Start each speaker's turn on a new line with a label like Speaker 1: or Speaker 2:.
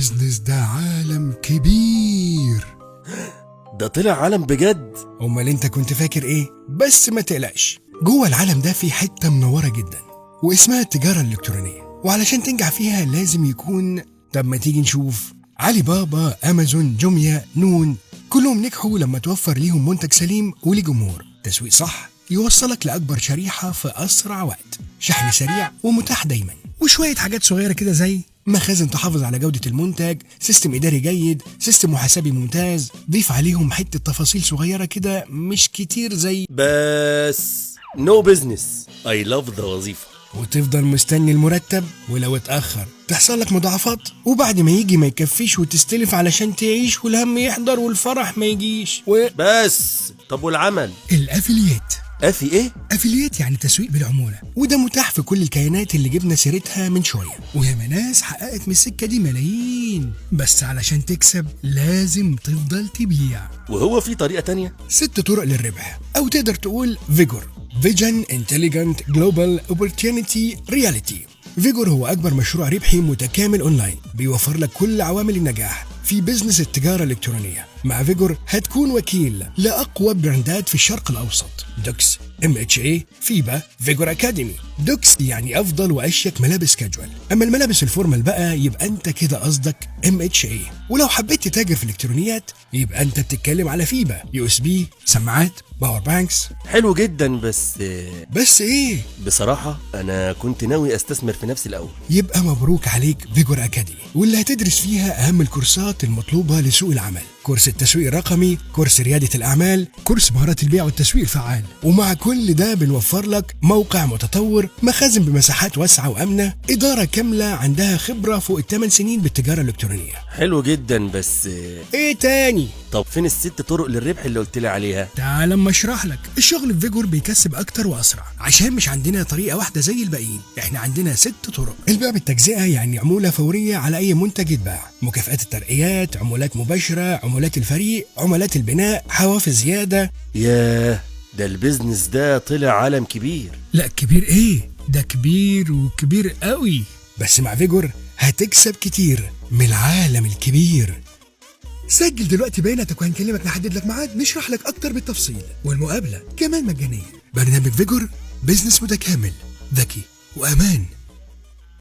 Speaker 1: business ده عالم كبير.
Speaker 2: ده طلع عالم بجد.
Speaker 1: امال انت كنت فاكر ايه؟ بس ما تقلقش، جوه العالم ده في حتة منورة جدا واسمها التجارة الإلكترونية، وعلشان تنجح فيها لازم يكون. طب ما تيجي نشوف. علي بابا، أمازون، جوميا، نون، كلهم نجحوا لما توفر ليهم منتج سليم وليه جمهور، تسويق صح يوصلك لأكبر شريحة في أسرع وقت، شحن سريع ومتاح دايما، وشوية حاجات صغيرة كده زي مخازن تحافظ على جودة المنتج، system إداري جيد، system محاسبي ممتاز. ضيف عليهم حتة تفاصيل صغيرة كده مش كتير زي
Speaker 2: بس no business، I love the وظيفة.
Speaker 1: وتفضل مستني المرتب، ولو اتأخر تحصل لك مضاعفات، وبعد ما يجي ما يكفيش وتستلف علشان تعيش، والهم يحضر والفرح ما يجيش. و
Speaker 2: بس طب والعمل؟
Speaker 1: ال affiliate.
Speaker 2: افي ايه؟
Speaker 1: affiliate يعني تسويق بالعمولة، وده متاح في كل الكيانات اللي جبنا سيرتها من شوية، وياما ناس حققت من السكة دي ملايين. بس علشان تكسب لازم تفضل تبيع.
Speaker 2: وهو في طريقة تانية؟
Speaker 1: 6 طرق للربح، أو تقدر تقول VIGOR، Vision Intelligent Global Opportunity Reality. VIGOR هو أكبر مشروع ربحي متكامل أونلاين، بيوفر لك كل عوامل النجاح في business التجارة الإلكترونية. مع VIGOR هتكون وكيل لأقوى براندات في الشرق الأوسط: دوكس، MHA، فيبا، VIGOR Academy. دوكس يعني أفضل وأشيك ملابس كاجوال، أما الملابس ال formal بقى يبقى أنت كده قصدك MHA. ولو حبيت تتاجر في الإلكترونيات يبقى أنت بتتكلم على فيبا، USB، سماعات، power banks.
Speaker 2: حلو جدا، بس
Speaker 1: بس إيه؟
Speaker 2: بصراحة أنا كنت ناوي أستثمر في نفسي الأول.
Speaker 1: يبقى مبروك عليك VIGOR Academy، واللي هتدرس فيها أهم الكورسات المطلوبة لسوق العمل: كورس التسويق الرقمي، كورس ريادة الأعمال، كورس مهارات البيع والتسويق الفعال. ومع كل ده بنوفر لك موقع متطور، مخازن بمساحات واسعة وآمنة، إدارة كاملة عندها خبرة فوق ال8 سنين بالتجارة الإلكترونية.
Speaker 2: حلو جدا، بس
Speaker 1: إيه تاني؟
Speaker 2: طب فين الست طرق للربح اللي قلت لي عليها؟
Speaker 1: تعال اما اشرح لك. الشغل في VIGOR بيكسب اكتر واسرع عشان مش عندنا طريقه واحدة زي الباقيين، احنا عندنا 6 طرق. البيع بالتجزئه، يعني عمولة فورية على اي منتج يتباع، مكافآت الترقيات، عمولات مباشره، عمولات الفريق، عمولات البناء، حوافز زياده.
Speaker 2: ياه، ده ال business ده طلع عالم كبير.
Speaker 1: لا كبير ايه، ده كبير وكبير قوي. بس مع VIGOR هتكسب كتير من العالم الكبير. سجل دلوقتي بياناتك وهنكلمك نحدد لك ميعاد نشرح لك اكتر بالتفصيل، والمقابلة كمان مجانيه. برنامج VIGOR، business متكامل، ذكي وامان.